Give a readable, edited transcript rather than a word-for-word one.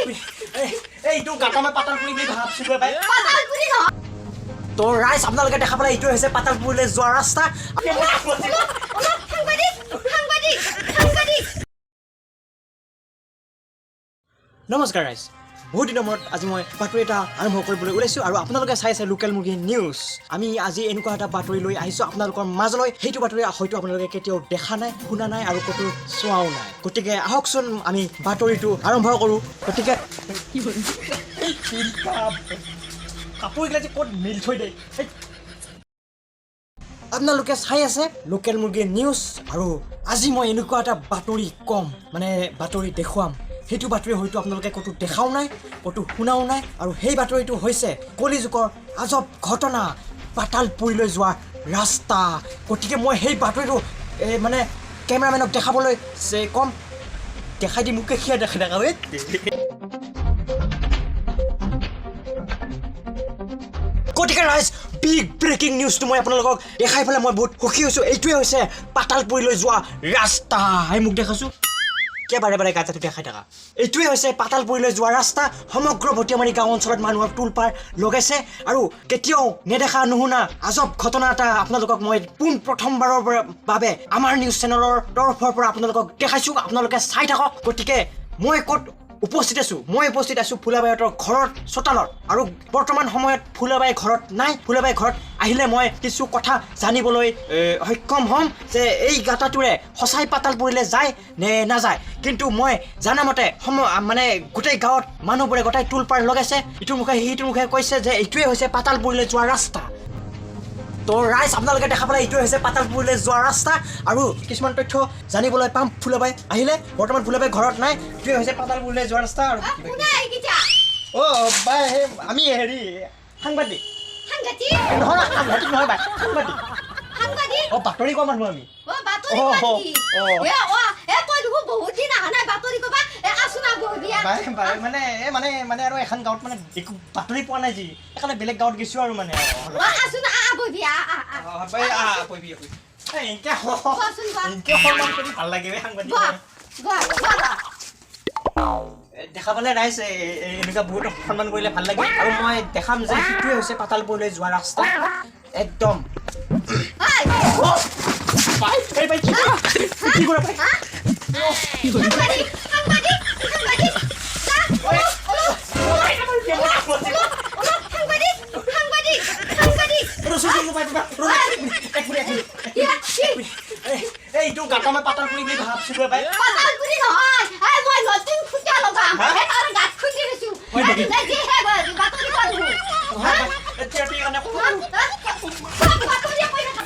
এইটো গাঁতা মই পাতালপুৰি বুলি ভাবছিলো পাই। পাতালপুৰি নহয়। তো ৰাইজ, আপোনালোকে দেখা পালে, এইটো হৈছে পাতালপুৰিলৈ যোৱা ৰাস্তা। অলপ সাংবাদিক, সাংবাদিক, সাংবাদিক। নমস্কাৰ ৰাইজ, বহুত দিনৰ মূৰত আজি মই বাতৰি এটা আৰম্ভ কৰিবলৈ ওলাইছোঁ আৰু আপোনালোকে চাইছে লোকেল মুৰ্গী নিউজ। আমি আজি এনেকুৱা এটা বাতৰি লৈ আহিছোঁ আপোনালোকৰ মাজলৈ, সেইটো বাতৰি হয়তো আপোনালোকে কেতিয়াও দেখা নাই, শুনা নাই আৰু ক'তো চোৱাও নাই। গতিকে আহকচোন, আমি বাতৰিটো আৰম্ভ কৰোঁ। গতিকে কাপোৰগিলা যে ক'ত মিল থৈ দে। এই, আপোনালোকে চাই আছে লোকেল মুৰ্গী নিউজ আৰু আজি মই এনেকুৱা এটা বাতৰি ক'ম, মানে বাতৰি দেখুৱাম, সেইটো বাতৰি হয়তো আপোনালোকে ক'তো দেখাও নাই, ক'তো শুনাও নাই। আৰু সেই বাতৰিটো হৈছে কলিযুগৰ আজব ঘটনা, পাতালপুৰিলৈ যোৱা ৰাস্তা। গতিকে মই সেই বাতৰিটো এই মানে কেমেৰামেনক দেখাবলৈ যে ক'ম, দেখাই দি মোকে খিয়া দেখাই দেখাব। গতিকে ৰাইজ, বিগ ব্ৰেকিং নিউজটো মই আপোনালোকক দেখাই পেলাই মই বহুত সুখী হৈছোঁ। এইটোৱে হৈছে পাতালপুৰিলৈ যোৱা ৰাস্তা। এই মোক দেখাইছোঁ কিয় বাৰে বাৰে গাঁতাটো দেখাই থাকা? এইটোৱে হৈছে পাতালপুৰিলৈ যোৱা ৰাস্তা। সমগ্ৰ ভটিয়ামাৰী গাঁও অঞ্চলত মানুহক তোলপাৰ লগাইছে আৰু কেতিয়াও নেদেখা নুশুনা আজব ঘটনা এটা আপোনালোকক মই পোন প্ৰথমবাৰৰ বাবে আমাৰ নিউজ চেনেলৰ তৰফৰ পৰা আপোনালোকক দেখাইছোঁ। আপোনালোকে চাই থাকক। গতিকে মই ক'ত উপস্থিত আছোঁ? মই উপস্থিত আছোঁ ফুলাবাইহঁতৰ ঘৰত চোতালত আৰু বৰ্তমান সময়ত ফুলাবাই ঘৰত নাই। ফুলাবাই ঘৰত আহিলে মই কিছু কথা জানিবলৈ সক্ষম হ'ম যে এই গাঁতাটোৰে সঁচাই পাতালপুৰিলৈ যায় নে নাযায়। কিন্তু মই জানামতে মানে গোটেই গাঁৱত মানুহবোৰে গোটেই তোলপাৰ লগাইছে, ইটোৰ মুখে সিটোৰ মুখে কৈছে যে এইটোৱে হৈছে পাতালপুৰিলৈ যোৱা ৰাস্তা। তো ৰাইজ, আপোনালোকে দেখা পালে, এইটোৱে হৈছে পাতালপুৰিলৈ যোৱা ৰাস্তা আৰু কিছুমান তথ্য জানিবলৈ পাম ফুলাবাই আহিলে। বৰ্তমান ফুলাবাই ঘৰত নাই। এইটোৱে হৈছে পাতালপুৰিলৈ যোৱা ৰাস্তা আৰু কোনে এইকেইটা? অ' বাই, সেই আমি হেৰি সাংবাদিক। সাংঘাতিক। নহয়, সাংঘাতিক নহয় বাই, সাংবাদিক। সাংবাদিক। অ', বাতৰি কোৱা মানুহ আমি। অ, বাতৰি অ, কোৱা নেকি? অ। এ অ, এ তই দেখোন বহুত দিন অহা নাই বাতৰি কবা। এ আছো না, বহবি আহ। বাই বাই, মানে এই মানে মানে আৰু এখন গাঁৱত মানে একো বাতৰি পোৱা নাই যি, সেইকাৰণে বেলেগ গাঁৱত গৈছোঁ আৰু মানে। অ, আছো না, আহ, বহবি আহ, আহ, আহ। অ, বাই, আহ, বহিবি, বহিবি। এই, এনেকে কোৱাচোন, কোৱা। এনেকে সন্মান কৰি ভাল লাগে বে সাংবাদিক। বহ, বহ, বহ, বহ। দেখা পালে ৰাইজ, এনেকুৱা বহুত সন্মান কৰিলে ভাল লাগে আৰু মই দেখাম যে সেইটোৱে হৈছে পাতালপুৰলৈ যোৱা ৰাস্তা একদম। ঐ, বাই, এই বাই, কি কৰা? কি কৰা বাই? হা? সাংবাদিক, সাংবাদিক, সাংবাদিক। যা, অলপ, অলপ, অলপ, অলপ, সাংবাদিক, সাংবাদিক, সাংবাদিক। এক মিনিট, এক মিনিট। কি, কি? এইটো গাঁতা মই পাতালপুৰি বুলি ভাবছিলো বাই। পাতালপুৰি নহয়। এই মই নতুন খুঁটা লগাম। হা? এই তাৰ গাঁত খুন্দি দিছো। হয় নেকি? এই যিহে বাতৰি কোৱা দেখোন। নহয় বাই, এতিয়া কাৰণে হা? হা? বাতৰি কৈ থাকা।